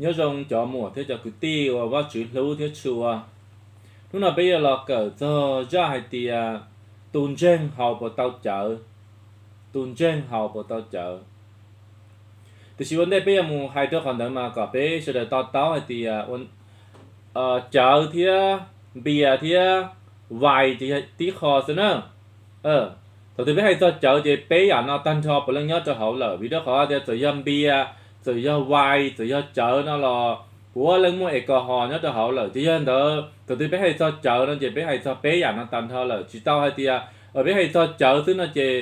Nyob zoo cov muam thiab cov kwv tij uas Vajtswv hlub thiab tshua. Hnub no peb yuav los kawm txog zaj hais tias tus ntseeg haus puas tau cawv, tus ntseeg haus puas tau cawv. Tiam sis ua ntej peb yuav mus hais rau qhov ntawd mas kom peb sawv daws to taub hais tias cawv thiab npias thiab vais ces yog tib qho xwb na. Thaum twg peb hais txog cawv ces peb yam no tag nrho puav leej nyob rau hauv lawm, vim rau qhov tias txawm yog npias, txawm yog vais, txawm yog cawv no los puav leej muaj alcohol nyob rau hauv lawm. Ces yog ntawd thaum twg peb hais txog cawv no ces peb hais txog peb yam no tag nrho lawm, tsis tau hais tias peb hais txog cawv xwb no ces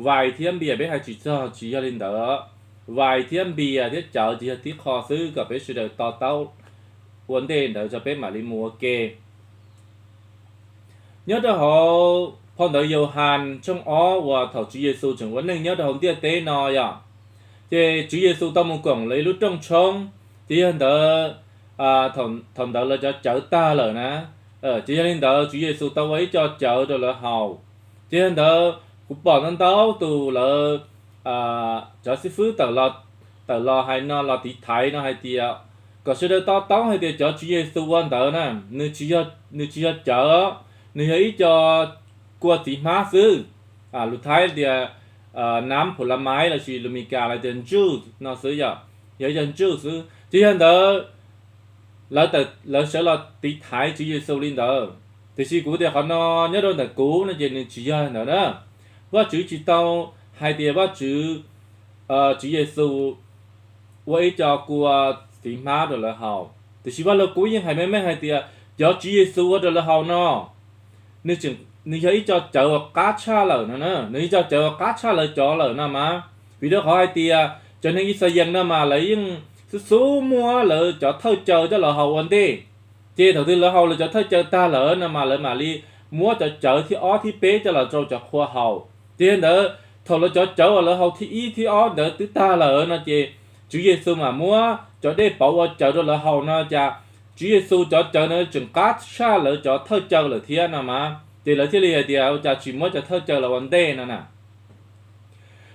vais thiab npias peb hais tsis txog, tsis yog li ntawd. Vais thiab npias thiab cawv ces yog tib qho xwb, kom peb sawv daws to taub ua ntej ntawd tso peb mam li mus ua ke. Nyob rau hauv phau ntawv Yauhas tshooj ob uas thaum Tswv Yexus tseem ua neej nyob rau hauv ntiaj teb no yom, ces Tswv Yexus tau mus koom lawv ib lub rooj tshoob, ces yog ntawd thaum ntawd lawv cov cawv tag lawm na. Ces yog li ntawd Tswv Yexus tau ua ib co cawv rau lawv haus. Ces yog ntawd kuv pom ntau ntau tus lawv cov xib fwb tawm los hais no los tiv thaiv no hais tias kom sawv daws to taub hais tias cov Tswv Yexus ua ntawd na, nws tsis yog cawv, nws yog ib co kua txiv hmab xwb. Lus Thaib tias nab phu la maiv lossis lus Mis Kas lawv tias juice no xwb yom, yog ib co juice xwb. Ces yog ntawd lawv sawv los tiv thaiv Tswv Yexus li ntawd. Tiam sis kuv tias qhov no nyob rau ntawm kuv no ces nws tsis yog ntawd na. Vajtswv tsis tau hais tias Vajtswv, Tswv Yexus ua ib co kua txiv hmab rau lawv haus. Tiam sis Vaj Lug Kub yeej hais meej meej hais tias cov Tswv Yexus ua rau lawv haus no nws yog ib co cawv uas qab tshaj lawm no na, nws ib co cawv uas qab tshaj lawv cov lawm no mas. Vim rau qhov hais tias cov neeg Yixalayees no mas lawv yeej xub xub muab lawv cov thawj cawv coj los haus ua ntej. Ces thaum twg lawv haus lawv cov thawj cawv tag lawm no mas lawv mam li muab cov cawv thib ob thib peb coj los rau cov qhua haus. Ces yog ntawd thaum lawv cov cawv uas lawv haus thib ib thib ob ntawd twb tag lawm no ces Tswv Yexus mam muab cov dej pauv ua cawv rau lawv haus no cas Tswv Yexus cov cawv no tseem qab tshaj lawv cov thawj cawv lawm thiab no mas. Ces lawv thiaj li hais tias ua cas tsis muab cov thawj cawv los ua ntej no na.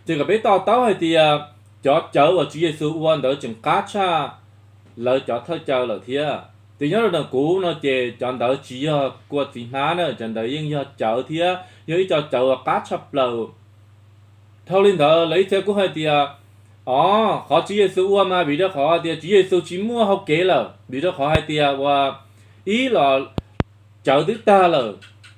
Ces kom peb to taub hais tias cov cawv uas Tswv Yexus ua ntawd tseem qab tshaj lawv cov thawj cawv lawm thiab. Ces nyob rau ntawm kuv no ces cov ntawd tsis yog kua txiv hmab na, cov ntawd yeej yog cawv thiab yog ib co cawv uas qab tshaj plaws. Dhau li ntawd lawv ib txhia kuj hais tias, o, qhov Tswv Yexus ua mas vim rau qhov tias Tswv Yexus tsis muaj hau kev lawm, vim rau qhov hais tias uas ib los cawv twb tag lawm,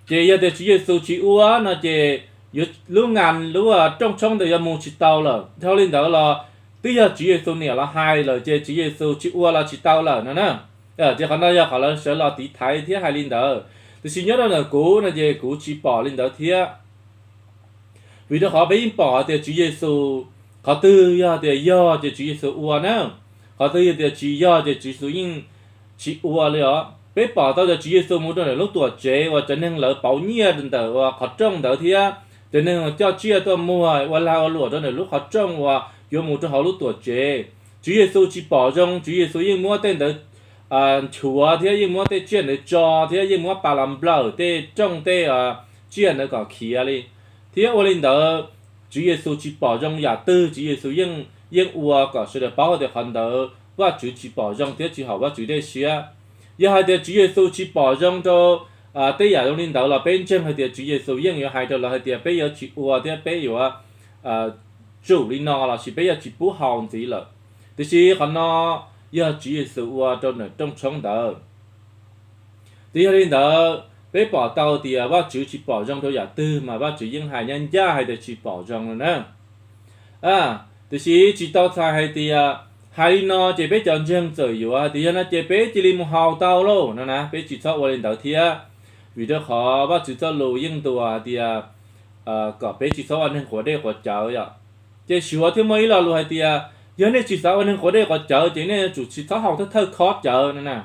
ces yog tias Tswv Yexus tsis ua no ces yuav lub ngas lub rooj tshoob ntawd yuav mus tsis tau lawm. Dhau li ntawd los twb yog Tswv Yexus niam los hais lawm ces Tswv Yexus tsis ua los tsis tau lawm no na. Ces qhov no yog qhov lawv sawv los tiv thaiv thiab hais li ntawd. Tiam sis nyob rau ntawm kuv no ces kuv tsis pom li ntawd thiab. Vim rau qhov peb yeej pom hais tias Tswv Yexus, qhov twg yog tias yog ces Tswv Yexus ua na, qhov twg yog tias tsis yog ces Tswv Yexus yeej tsis ua li os. Peb pom tau tias Tswv Yexus mus rau ntawm lub tuam tsev uas cov neeg lawv pauv nyiaj ntawm uas qhov rooj ntawd thiab cov neeg coj tsiaj tuaj muag ua lag ua luam rau ntawm lub qhov rooj uas yuav mus rau hauv lub tuam tsev. Tswv Yexus tsis pom zoo, Tswv Yexus yeej muab tej ntawd nchuav thiab yeej muab tej tsiaj ntawd tso thiab yeej muab pas los nplawm tej rooj tej tsiaj ntawd kom khiav li. Thiab ua li ntawd Tswv Yexus tsis pom zoo yam twg Tswv Yexus yeej yeej ua kom sawv daws paub hais tias qhov ntawd Vajtswv tsis pom zoo thiab tsis haum Vajtswv dej siab. Yog hais tias Tswv Yexus tsis pom zoo rau tej yam zoo li ntawd los peb ntseeg hais tias Tswv Yexus yeej yuav hais rau lawv hais tias peb yuav tsis ua thiab peb yuav tsum li no lossis peb yuav tsis pub haus ntxiv lawm. Tiam sis qhov no yog Tswv Yexus ua rau ntawm rooj tshoob ntawd. Ces yog li ntawd peb pom tau tias Vajtswv tsis pom zoo rau yam twg mas Vajtswv yeej hais ncaj ncaj hais tias tsis pom zoo no na. Tiam sis tsis tau txhais hais tias hais li no ces peb cov ntseeg txawm yuav hais tias yog no ces peb cia li mus haus tau lauj no na, peb tsis txhob ua li ntawd thiab. Vim rau qhov Vajtswv txoj lus yeej ntuas hais tias kom peb tsis txhob ua neeg quav dej quav cawv yom. Ces suav thiaj muaj ib lo lus hais tias yog nej tsis xav ua neeg quav dej quav cawv ces nej yuav tsum tsis txhob haus thawj thawj khob cawv no na.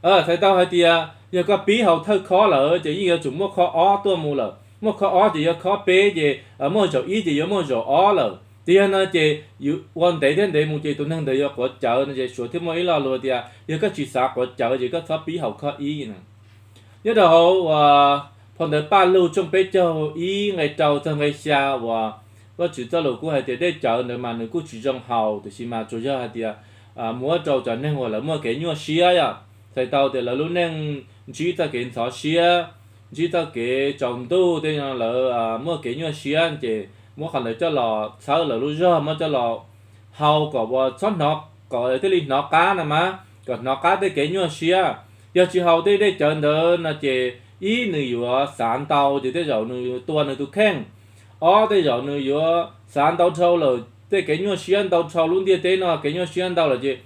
Txhais tau hais tias yog koj pib haus thawj khob lawm ces yeej yuav tsum muaj khob ob tuaj mus lawm, muaj khob ob ces yog khob peb ces muaj zaum ib ces yuav muaj zaum ob lawm. Ces yog no ces ua ntev thiab ntev mus ces tus neeg ntawd yuav quav cawv no ces suav thiaj muaj ib lo lus tias yog koj tsis xav quav cawv ces koj txhob pib haus khob ib na. Nyob rau hauv uas phau ntawv Paj Lug tshooj peb caug ib nqe rau txog nqe xya uas Vajtswv txoj lus kuj hais tias dej cawv ntawd mas nws kuj tsis zoo haus, tiam sis mas tsuas yog hais tias muab rau cov neeg uas lawv muaj kev nyuaj siab yom. Txhais tau tias lawv lub neej ntsib txoj kev ntxhov siab, ntsib txoj kev tsaus ntuj tej no lawv muaj kev nyuaj siab ces muab qhov ntawd coj los txhawb lawv lub zog, muab coj los haus kom uas txhob hnov, kom thiaj li hnov qab no mas, kom hnov qab tej kev nyuaj siab. Yog tsis haus tej dej cawv ntawd no ces ib, nws yuav xav ntau ces tej zaum nws tua nws tus kheej. Ob, tej zaum nws yuav xav ntau dhau lawm, tej kev nyuaj siab ntau dhau lub ntiaj teb no, kev nyuaj siab ntau lawm ces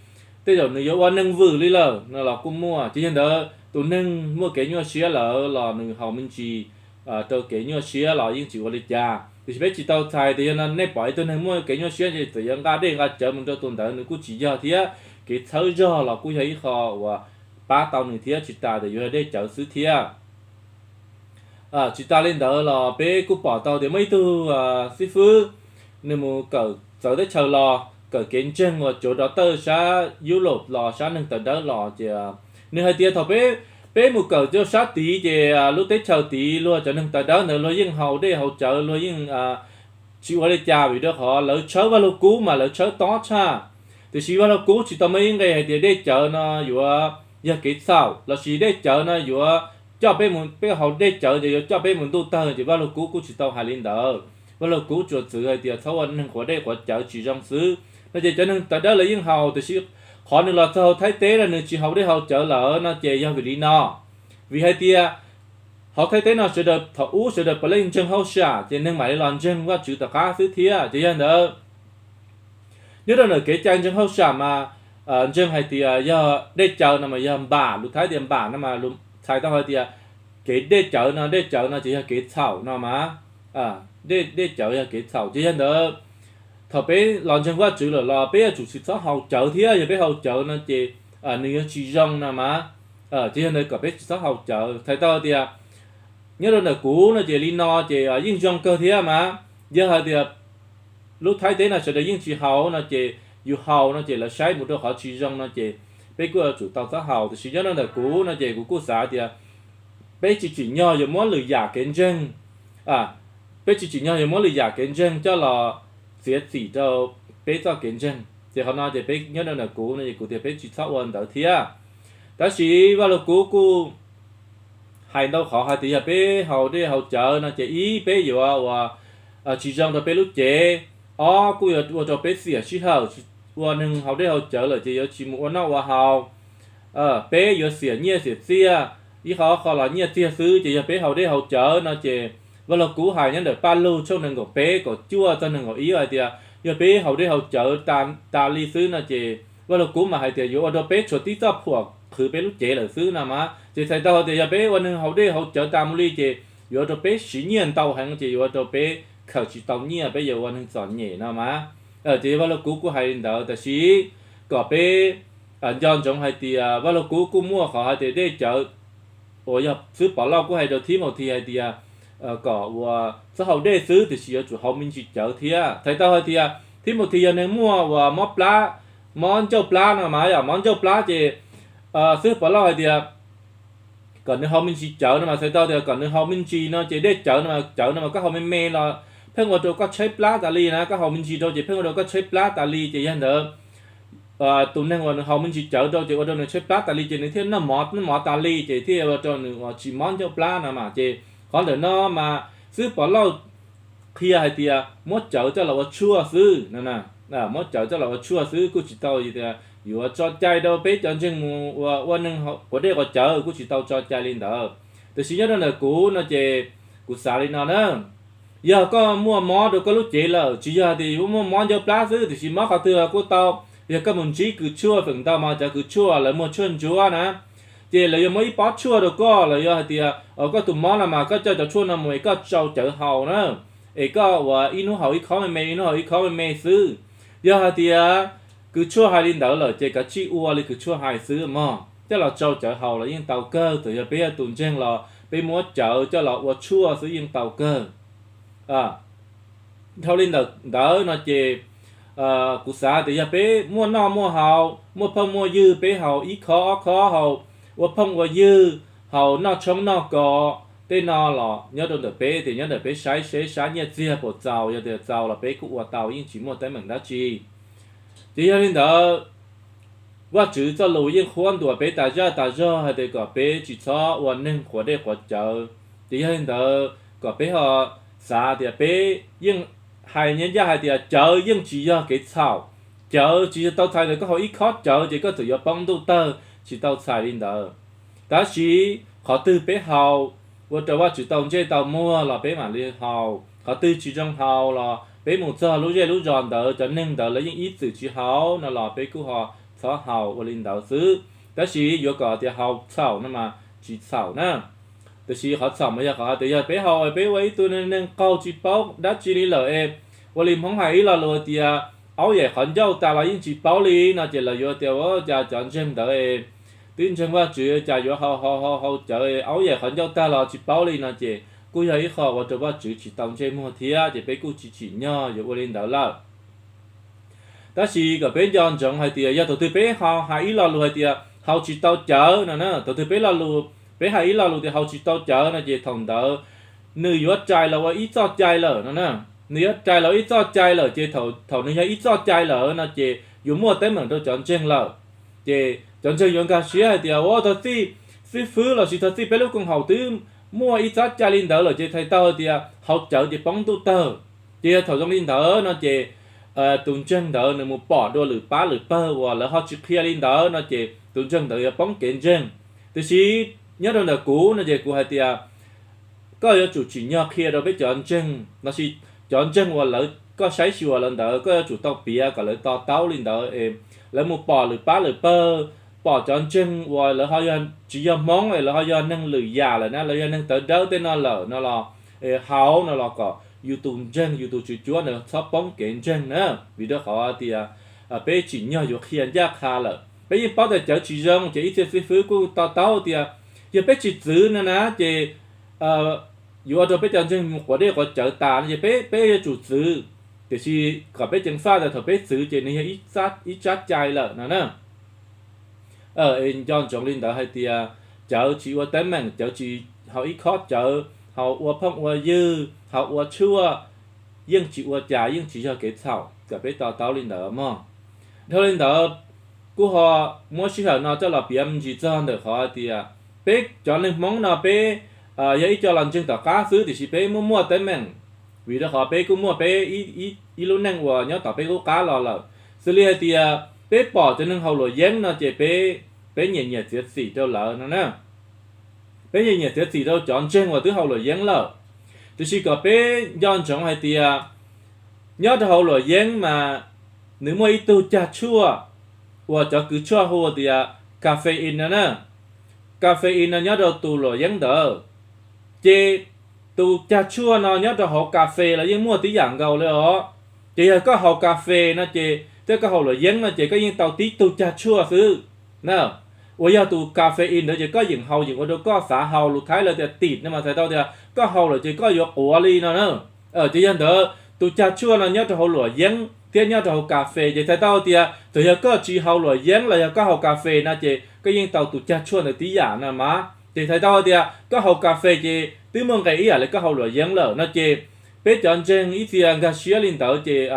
tej zaum nws yuav ua neeg vwm li lawm no los kuj muaj. Ces yog ntawd tus neeg muaj kev nyuaj siab lawm los nws haus me ntsis rau kev nyuaj siab los yeej tsis ua li cas. Tiam sis peb tsis tau txhais tias yog no nej pom ib tug neeg muaj kev nyuaj siab ces txawm yuav nqa dej nqa cawv mus rau tus ntawd, nws kuj tsis yog thiab. Kev txhawb zog los kuj yog ib qho uas pab tau nws thiab, tsis tas tias yuav yog dej cawv xwb thiab. Tsis tas li ntawd los peb kuj pom tau tias muaj ib tug xib fwb, nws mus kawm txawv teb chaws los, kawm kev ntseeg uas cuav dov tawj sab Europe los, sab neeg tawv dawb los ces nws hais tias thaum peb, peb mus kawm rau sab tid ces lub teb chaws tid luag cov neeg tawv dawb ntawd luag yeej haus dej haus cawv, luag yeej tsis ua li cas vim rau qhov lawv tshawb Vaj Lug Kub mas lawv tshawb tob tshaj. Tiam sis Vaj Lug Kub tsis tau muaj ib nqe hais tias dej cawv no yuav yog kev txhaum lossis dej cawv no yuav coj peb mus, peb haus dej cawv ces yuav coj peb mus ntuj tawg, ces Vaj Lug Kub kuj tsis tau hais li ntawd. Vaj Lug Kub tsuas txwv hais tias txhob ua neeg quav dej quav cawv tsis zoo xwb no ces cov neeg tawv dawb lawv yeej haus, tiam sis qhov nws los txog hauv Thaib teb no nws tsis haus dej haus cawv lawm no ces yog vim li no. Vim hais tias hauv Thaib teb no sawv daws thaum ub sawv daws puav leej ntseeg hauj sam ces neeg mam li los ntseeg Vajtswv tom qab xwb thiab. Ces yog ntawd nyob rau ntawm kev cai ntseeg hauj sam mas ntseeg hais tias yog dej cawv no mas yog npam, lus Thaib tias npam no mas txhais tau hais tias kev dej cawv no, dej cawv no ces yog kev txhaum no mas, dej cawv yog kev txhaum. Ces yog ntawd thaum peb los ntseeg Vajtswv lawm los peb yuav tsum tsis txhob haus cawv thiab, yog peb haus cawv no ces nws yuav tsis zoo no mas. Ces yog ntawd kom peb tsis txhob haus cawv. Txhais tau tias nyob rau ntawm kuv no ces li no ces yeej zoo kawg thiab mas. Yog hais tias lub Thaib teb no sawv daws yeej tsis haus no ces yus haus no ces lawv saib mus rau qhov tsis zoo no ces peb kuj yuav tsum tau txhob haus. Tiam sis nyob rau ntawm kuv no ces kuv kuj xav tias peb tsis tsim nyog yuav muab lwm yam kev ntseeg, peb tsis tsim nyog yuav muab lwm yam kev ntseeg coj los txiav txim rau peb txoj kev ntseeg. Ces qhov no ces peb nyob rau ntawm kuv no ces kuv tias peb tsis txhob ua ntawd thiab. Tab sis Vaj Lug Kub kuj hais ntau qhov hais tias yog peb haus dej haus cawv no ces ib, peb yuav ua tsis zoo rau peb lub cev. Ob, kuj yuav ua rau peb xiam sij hawm, ua neeg haus dej haus cawv lawm ces yuav tsis mus ua noj ua haus. Peb yuav xiam nyiaj xiam txiaj, ib qho qho los nyiaj txiag xwb. Ces yog peb haus dej haus cawv no ces Vaj Lug Kub hais nyob ntawm Paj Lug tshooj nees nkaum peb kaum cuaj txog nees nkaum ib hais tias yog peb haus dej haus cawv tas li xwb no ces Vaj Lug Kub mas hais tias yuav ua rau peb tshuav tib txoj phuam qhwv peb lub cev lawm xwb no mas. Ces txhais tau hais tias yog peb ua neeg haus dej haus cawv tas mus li ces yuav ua rau peb siv nyiaj ntau heev ces yuav ua rau peb khaws tsis tau nyiaj, peb yuav ua neeg txom nyem no mas. Ces Vaj Lug Kub kuj hais li ntawd, tab sis kom peb nco ntsoov hais tias Vaj Lug Kub kuj muaj qhov hais tias dej cawv uas yog xib hwb Pov Lauj kuj hais rau Thib Mus This hais tias kom uas txhob haus dej xwb tiam sis yuav tsum haus me ntsis cawv thiab. Txhais tau hais tias Thib Mus This yog neeg muaj uas mob plab, mob ncauj plab no mas yom, mob ncauj plab ces xib hwb Pov Lauj hais tias kom nws haus me ntsis cawv no mas. Txhais tau tias kom nws haus me ntsis no ces dej cawv no, cawv no mas koj haus me me los pheej ua rau koj tshaib plab tas li na, koj haus me ntsis rau ces pheej ua rau koj tshaib plab tas li. Ces yog ntawd tus neeg uas nws haus me ntsis cawv rau ces ua rau nws tshaib plab tas li ces nws thiaj noj mov, noj mov tas li ces thiaj ua rau nws uas tsis mob ncauj plab no mas. Ces qhov ntawm no mas xib hwb Pov Lauj qhia hais tias muab cawv coj los ua tshuaj xwb no, muab cawv coj los ua tshuaj xwb, kuj tsis tau tias yuav tso cai rau peb cov ntseeg mus ua, ua neeg quav dej quav cawv, kuj tsis tau tso cai li ntawd. Tiam sis nyob rau ntawm kuv no ces kuv xav li no na, yog koj muaj mob rau koj lub cev lawm, tsis yog tias yuav muaj mob ncauj plab xwb, tiam sis mob qhov twg los kuj tau. Yog koj mus ntsib kws tshuaj feem ntau mas cov kws tshuaj lawv muag tshuaj ntsuab na, ces lawv yuav muab ib pob tshuaj rau koj, los yog hais tias koj tus mob no mas koj coj cov tshuaj no mus es koj tsau cawv haus na, es koj uas ib hnub haus ib khob me me, ib hnub haus ib khob me me xwb. Yog hais tias kws tshuaj hais li ntawd lawm ces kav tsij ua li kws tshuaj hais xwb mog, coj los tsau cawv haus los yeej tau kawg. Txawm yog peb yog tus ntseeg los peb muab cawv coj los ua tshuaj xwb yeej tau kawg. Dhau li ntawd no ces kuv xav tias yog peb muaj noj muaj haus, muaj phooj muaj ywg, peb haus ib khob ob khob, haus ua phooj ua ywg, haus noj tshoob noj kos tej no los nyob rau ntawm peb, tias nyob ntawm peb saib seb sab nyiaj txiag puas txaus, yog tias txaus los peb kuj ua tau yeej tsis muaj teeb meem dab tsi. Ces yog li ntawd, Vajtswv txoj lus yeej qhuab ntuas peb tas zaj tas zog hais tias kom peb tsis txhob ua neeg quav dej quav cawv. Ces yog li ntawd kom peb ho xav tias peb yeej hais nyob ncaj hais tias cawv yeej tsis yog kev txhaum. Cawv tsis yog tau txhais ntawm koj haus ib khob cawv ces koj txawm yuav poob ntuj tawg, tsis tau txhais li ntawd. Tab sis qhov twg peb haus ua rau Vajtswv tau ntsej tau muag los peb mam li haus, qhov twg tsis zoo haus los peb mus txog lub zej lub zos ntawd cov neeg ntawd lawv yeej ib txwm tsis haus no los peb kuj ho txhob haus ua li ntawd xwb. Tab sis yuav kom tias haus txhaum no mas tsis txhaum na. Tiam sis qhov txhaum mas yog qhov tias yog peb haus peb ua ib tug neeg qaug tsis paub dab tsi li lawm es ua li Hmoob hais ib lo lus tias aub yaim qhov ncauj tas los yeej tsis paub li no ces lawv yuav tias ua cas cov ntseeg ntawd es twb ntseeg Vajtswv cas yuav haus haus haus haus cawv aub yaim qhov ncauj tag los tsis paub li no ces kuj yog ib qho ua rau Vajtswv tsis tau ntsej muag thiab ces peb kuj tsis tsim nyog yuav ua li ntawd lawm. Tab sis kom peb nco ntsoov hais tias yog thaum twg peb ho hais ib lo lus hais tias haus tsis tau cawv no na, thaum twg peb lo lus, peb hais ib lo lus tias haus tsis tau cawv no ces thaum ntawd nws yuav rais los ua ib txoj cai lawm no na. Nws yuav rais los ib txoj cai lawm ces thaum nws yog ib txoj cai lawm no ces yuav muaj teeb meem rau cov ntseeg lawm. Ces cov ntseeg yuav nkag siab hais tias ua thaum txij xib fwb lossis thaum txij peb lub koom haum twb muaj ib txoj cai li ntawd lawm ces txhais tau hais tias haus cawv ces poob ntuj tawg. Ces yog thaum zoo li ntawd no ces tus ntseeg ntawd nws mus pom dua lwm pab lwm pawg uas lawv ho tsis qhia li ntawd no ces tus ntseeg ntawd yuav poob kev ntseeg. Tiam sis nyob rau ntawm kuv no ces kuv hais tias koj yuav tsum tsim nyog qhia rau peb cov ntseeg lossis cov ntseeg uas lawv, koj saib xyuas lawv ntawd koj yuav tsum tau piav kom lawv to taub li ntawd es lawv mus pom lwm pab lwm pawg, pom cov ntseeg uas lawv tsis yog Hmoob es lawv ho yog neeg lwm yam lawm na, lawv yog neeg tawv dawb tej no lawm no los haus no los kom yus tus ntseeg yus tus tswv cuab ntawd txhob poob kev ntseeg na. Vim rau qhov tias peb tsim nyog yuav qhia ncaj qha lawm. Peb yeej paub tias cawv tsis zoo ces ib txhia xib fwb kuj to taub tias yog peb tsis txwv no na ces yuav ua rau peb cov ntseeg mus quav dej quav cawv tas no ces peb, peb yuav tsum txwv. Tiam sis kom peb ceev faj tias thaum peb txwv ces nws yog ib tsab cai lawm no na. Nco ntsoov li ntawd hais tias cawv tsis ua teeb meem, cawv tsis, haus ib khob cawv, haus ua phooj ua ywg, haus ua tshuaj, yeej tsis ua cas, yeej tsis yog kev txhaum, kom peb to taub li ntawd mog. Dhau li ntawd kuj ho muab sij hawm no coj los piav me ntsis txog ntawm qhov tias peb cov neeg Hmoob no peb yog ib co los ntseeg tom qab xwb tiam sis peb muaj muaj teeb meem, vim rau qhov peb kuj muaj peb ib lub neej uas nyob tom peb qub qab los lawm. Xws li hais tias peb pom cov neeg haus luam yeeb no ces peb, peb nyiam nyiam txiav txim rau lawv no na. Peb nyiam nyiam txiav txim rau cov ntseeg uas twb haus luam yeeb lawm. Tiam sis kom peb nco ntsoov hais tias nyob rau hauv luam yeeb mas nws muaj ib tug cag tshuaj uas cov kws tshuaj hu tias caffeine no na. Caffeine no nyob rau tus luam yeeb ntawd, ces tus cag tshuaj no nyob rau hauv cà phê los yeej muaj tib yam nkaus li os. Ces yog koj haus cà phê no ces thiab koj haus luam yeeb no ces koj yeej tau tib tug cag tshuaj xwb na. Uas yog tus caffeine ntawd ces koj yeem haus yeem ua rau koj xav haus, lus Thaib lawv tias tim no mas txhais tau tias koj haus lawm ces koj yuav quav li no na. Ces yog ntawd tus cag tshuaj no nyob rau hauv luam yeeb thiab nyob rau hauv cà phê ces txhais tau tias txawm yog koj tsis haus luam yeeb los yog koj haus cà phê no ces koj yeej tau tus cag tshuaj ntawd tib yam no mas. Ces txhais tau tias koj haus cà phê ces twb muaj nqis ib yam li koj haus luam yeeb lawm no ces peb cov ntseeg ib txhia nkag siab li ntawd ces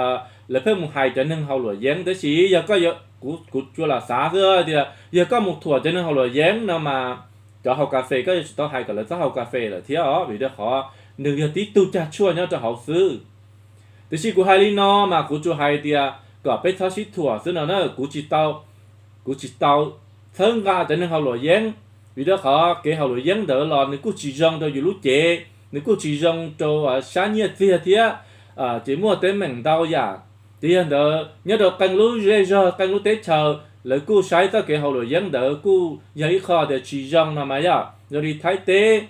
lawv pheej mus hais cov neeg haus luam yeeb. Tab sis yog koj, kuv, kuv tsuas lam xav xwb tias yog koj mus thuam cov neeg haus luam yeeb no mas cov haus cà phê koj yuav tsum tau hais kom lawv txhob haus cà phê lawm thiab os, vim rau qhov nws yog tib tug cag tshuaj nyob rau hauv xwb. Tiam sis kuv hais li no mas kuv tsuas hais tias kom peb txhob sib thuam xwb no na. Kuv tsis tau, kuv tsis tau txhawb nqa cov neeg haus luam yeeb, vim rau qhov kev haus luam yeeb ntawd los nws kuj tsis zoo rau yus lub cev, nws kuj tsis zoo rau sab nyiaj txiag thiab, ces muaj teeb meem ntau yam. Ces yog ntawd nyob rau qee lub zej zog qee lub teb chaws lawv kuj saib txoj kev haus luam yeeb ntawd kuj yog ib qho tias tsis zoo no mas yom. Yog li Thaib teb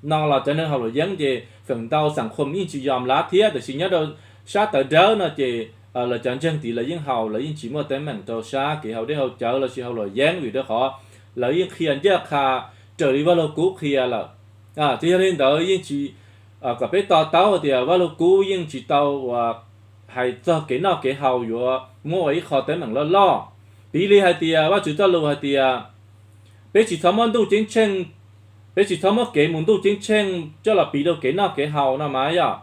no los cov neeg haus luam yeeb ces feem ntau xam khom yeej tsis yom lav thiab, tiam sis nyob rau sab tawv dawb no ces lawv cov ntseeg tid lawv yeej haus, lawv yeej tsis muaj teeb meem rau sab kev haus dej haus cawv lossis haus luam yeeb, vim rau qhov lawv yeej qhia ncaj qha raws li Vaj Lug Kub qhia lawm. Ces yog li ntawd yeej tsis, kom peb to taub tias Vaj Lug Kub yeej tsis tau uas hais txog kev noj kev haus yuav muab ua ib qho teeb meem loj loj. Piv li hais tias Vajtswv txoj lus hais tias peb tsis txhob muab ntuj ceeb tsheej, peb tsis txhob muab kev mus ntuj ceeb tsheej coj los piv rau kev noj kev haus no mas yom,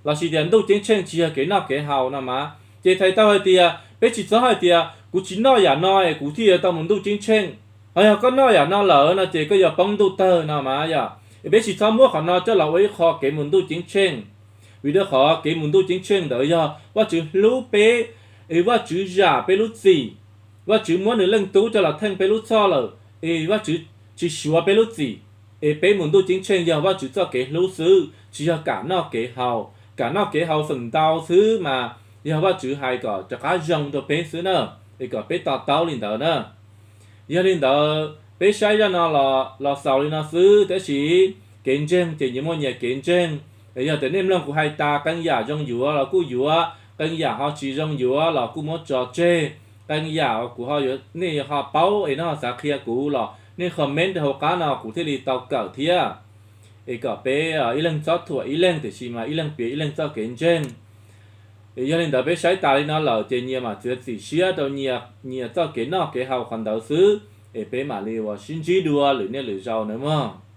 lossis tias ntuj ceeb tsheej tsis yog kev noj kev haus no mas. Ces thais tau hais tias peb tsis txhob hais tias kuv tsis noj yam no es kuv thiaj yuav tau mus ntuj ceeb tsheej. Ho yog koj noj yam no lawm no ces koj yuav poob ntuj tawg no mas yog. Es peb tsis txhob muab qhov no coj los ua ib qho kev mus ntuj ceeb tsheej, vim rau qhov kev mus ntuj ceeb tsheej ntawd yog Vajtswv hlub peb, es Vajtswv zam peb lub txim, Vajtswv muab nws leej tub coj los theej peb lub txhoj lawm, es Vajtswv tsis suav peb lub txim. Es peb mus ntuj ceeb tsheej yog Vajtswv txoj kev hlub xwb, tsis yog kam noj kev haus. Kam noj kev haus feem ntau xwb mas yog Vajtswv hais kom rov qab zoo rau peb xwb na, es kom peb to taub li ntawd na. Yog li ntawd peb saib zaj no los xaus li no xwb, tab sis kev ntseeg ces nyias muaj nyias kev ntseeg. Es yog tias nej mloog kuv hais tas, qee yam zoo yuav los kuj yuav, qee yam ho tsis zoo yuav los kuj muab tso tseg. Qee yam kuv ho yuav nej ho paub es nej ho xav qhia kuv los nej comment rau hauv qab no kuv thiaj li tau kawm thiab. Es kom peb ib leeg txhob thuam ib leeg, tiam sis mas ib leeg piav ib leeg txoj kev ntseeg. Es yog li ntawd peb saib tas li no lawm ces nyias mam txiav txim siab rau nyias txoj kev noj kev haus qhov ntawd xwb. Es peb mam li ua sib ntsib dua lwm niaj lwm zaus na mog.